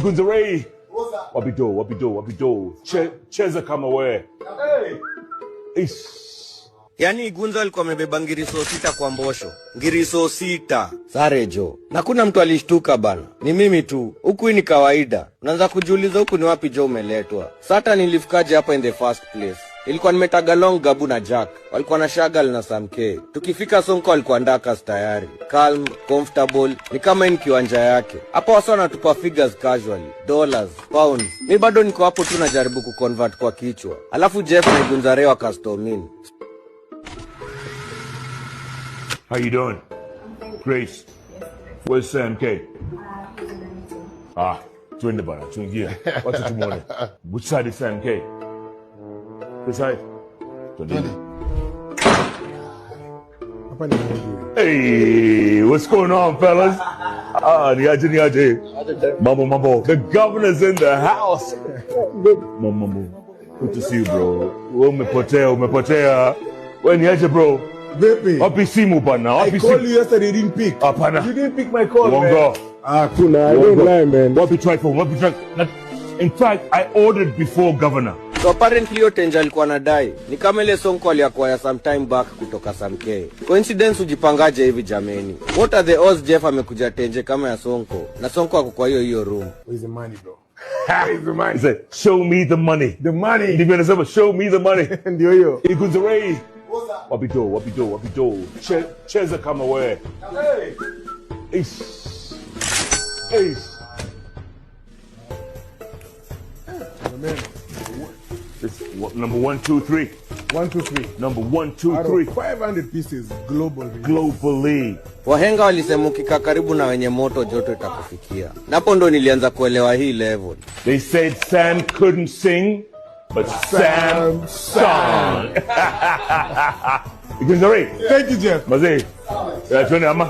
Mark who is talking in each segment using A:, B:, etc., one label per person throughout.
A: Igunza Ray. Wapi do, wapi do, wapi do. Cheza kama we. Hey. Ish.
B: Yaani Igunza alikuwa amebeba ngiriso 6 kwa mbosho. Ngiriso 6. Sare jo. Na kuna mtu alishtuka bana. Ni mimi tu. Huku hii ni kawaida. Unaanza kujiuliza huku ni wapi jo umeletwa. Sata nilifikaje hapa in the first place? Ilikuwa nimetaga long Gabu na Jack. Walikuwa na Shagal na Samke. Tukifika Sonko alikuwa ndakas tayari. Calm, comfortable, ni kama hii ni kiwanja yake. Hapa wasa wanatupa figures casually, dollars, pounds. Mi bado niko hapo tu najaribu kuconvert kwa kichwa. Alafu Jeff na Igunza Ray wakastorm in.
A: How you doing? Grace. Where's Sam K? Ah, twende bana, tuingie. Wacha tumuone. Which side is Sam K? This side. Twende.
C: Hapa ni Mungu.
A: Hey, what's going on, fellas? Ah, niaje, niaje. Mambo, mambo. The governor's in the house. Mambo, mambo. Good to see you, bro. Wewe umepotea, umepotea. Wewe niaje, bro?
C: Vipi?
A: Wapi simu bana?
C: I
A: Wapi
C: called
A: simu?
C: you yesterday, you didn't pick.
A: Hapana.
C: You didn't pick my call, man.
A: Uongo.
C: Ah, kuna, I don't lie, man.
A: Wapi trifle? Wapi trifle? In fact, I ordered before governor.
B: So apparently hiyo tenja alikuwa anadai ni kama ile Sonko aliacquire some time back kutoka Samke. Coincidence ujipangaje hivi jameni? What are the odds Jeff amekuja tenje kama ya Sonko na Sonko ako kwa hiyo hiyo room?
C: Where's the money, bro? Where's the money?
A: He said, show me the money.
C: The money.
A: Ndivyo anasema, show me the money.
C: Ndio hiyo.
A: Igunza Ray. Wapi do, wapi do, wapi do. Cheza kama we. Hey. Ish. Ish. This number 1, 2, 3.
C: 1, 2, 3.
A: Number 1, 2,
C: Out of
A: 3.
C: 500 pieces globally.
A: Globally.
B: Wahenga walisema ukikaa karibu na wenye moto joto itakufikia. Napo ndo nilianza kuelewa hii level.
A: They said Sam couldn't sing, but Sam sang. Igunza Ray.
C: Thank you, Jeff.
A: Mazee. Yeah, twende ama.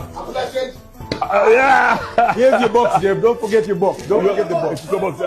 A: Yeah.
C: Here's your box, Jeff. Don't forget your box. Don't forget the box.
A: Chukua box.